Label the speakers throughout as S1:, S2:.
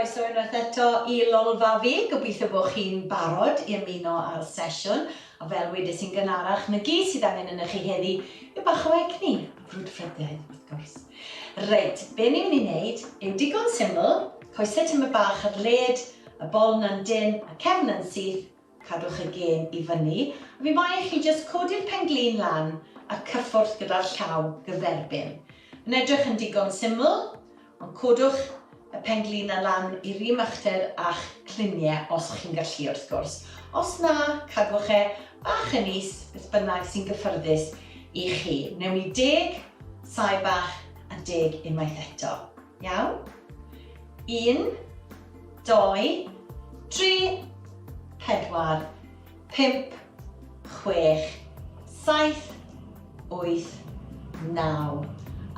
S1: Croeso unwaith eto i Lolfa Fi. Gobeithio bod chi'n barod i ymuno â'r sesiwn. A fel wedes i'n gynharach, 'na gyd sydd angen ynoch chi heddi yw bach o egni, a brwdfrydedd wrth gwrs. Reit, be ni'n mynd i wneud yw digon syml, coesau tymed bach ar led, y bol 'na'n dynn, y cefn yn syth, Cadwch y gên i fyny, a fi moyn i chi jyst codi'r pen-glin lan a cyffwrdd gyda'r llaw gyferbyn. Mae'n edrych yn digon syml, ond codwch y pen-glin 'na lan i'r un uchder â'ch cluniau os chi'n gallu wrth gwrs. Os na, cadwch e bach yn is, beth bynnag sy'n gyffyrddus i chi. Wnewn ni deg saib bach a deg unwaith eto. Iawn? Un, dou, tri, pedwar, pump, chwech, saith, wyth, naw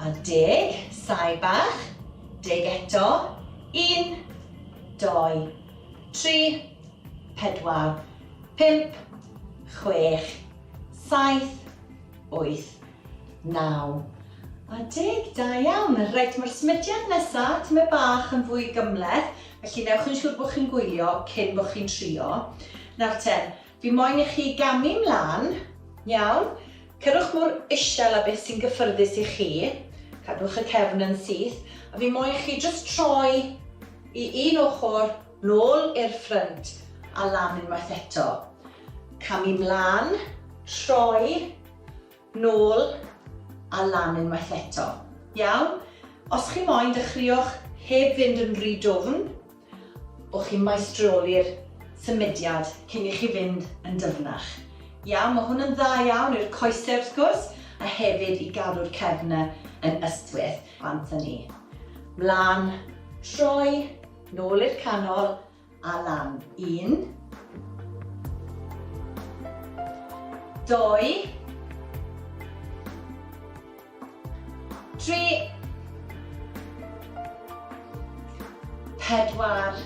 S1: a deg. Saib bach. Deg eto. Un, dou, tri, pedwar, pump, chwech, saith, wyth, 9 a deg. Da iawn. Reit, mae'r symudiad nesa tymed bach yn fwy gymhleth, felly newch yn siŵr bod chi'n gwylio cyn bod chi'n trio. Nawr ten, fi moyn i chi gamu mlaen, iawn? Cerwch mor isel a beth sy'n gyffyrddus i chi, cadwch y cefn yn syth, a fi moyn i chi jyst troi i un ochr nôl i'r ffrynt a lan unwaith eto. Camu mlaen, troi, nôl a lan unwaith eto. Iawn? Os chi moyn, dechreuwch heb fynd yn rhy dwfn, bo chi'n maestroli'r symudiad cyn i chi fynd yn dyfnach. Iawn, mae hwn yn dda iawn i'r coesau wrth gwrs, a hefyd i gadw'r cefn yn ystwyth. Bant â ni. Mlaen, troi, nôl i'r canol, a lan. Un. Dou. Tri. Pedwar.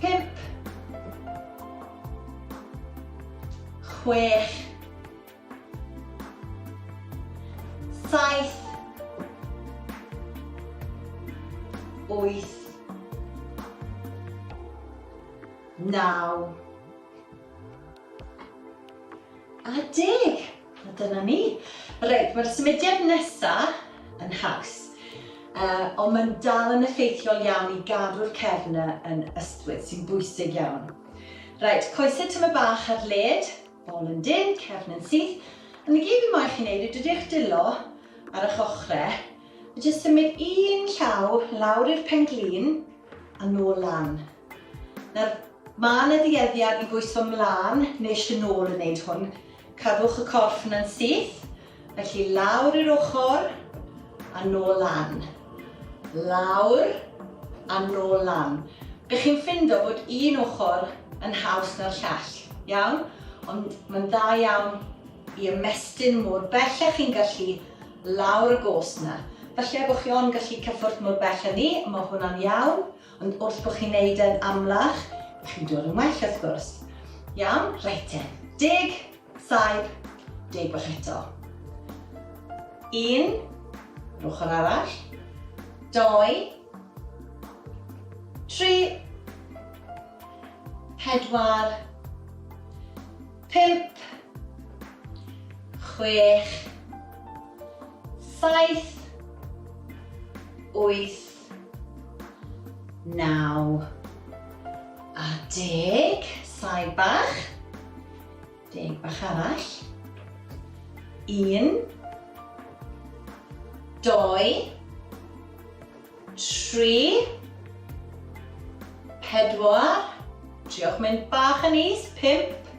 S1: Pump. Chwech. Saith. Wyth. Naw. A deg. A dyna ni. Reit, mae'r symudiad nesa yn haws. Uh, ond mae'n dal yn effeithiol iawn i gadw'r cefn yn ystwyth, sy'n bwysig iawn. Reit, coesau tymed bach ar led. Bol yn dynn, cefn yn syth. A 'na gyd fi moyn chi wneud yw dod eich dwylo ar eich ochrau a jyst symud un llaw lawr i'r pen-glin a nôl lan. Nawr, mae yna dueddiad i bwyso mlaen neu eisiau nôl yn wneud hwn. Cadwch y corff yna'n syth. Felly lawr i'r ochr a nôl lan. Lawr a nôl lan. Be chi'n ffindo bod un ochr yn haws na'r llall, iawn? Ond mae'n dda iawn i ymestyn mor bell â chi'n gallu lawr y goes 'na. Falle bod chi ond gallu cyffwrdd mor bell â 'ny, mae hwnna'n iawn, ond wrth bod chi'n neud e'n amlach, chi'n dod yn well wrth gwrs. Iawn? Reit te. Deg, Saib, deg bach eto. Un, yr ochr arall. Doi, tri, pedwar, pump, chwech, saith, wyth, naw, a deg. Saib bach. Deg bach arall. Un, doi, tri, pedwar, triwch mynd bach yn is, pump,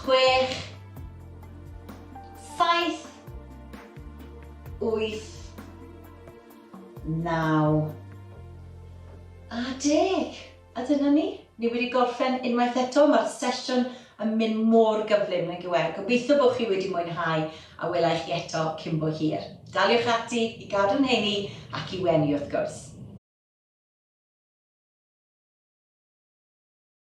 S1: chwech, saith, wyth, naw, a deg. A dyna ni. Ni wedi gorffen unwaith eto. Mae'r sesiwn yn mynd mor gyflym, nag yw e? Gobeithio bod chi wedi mwynhau a wela i chi eto cyn bo hir. Daliwch ati i gadw'n heini ac i wenu wrth gwrs.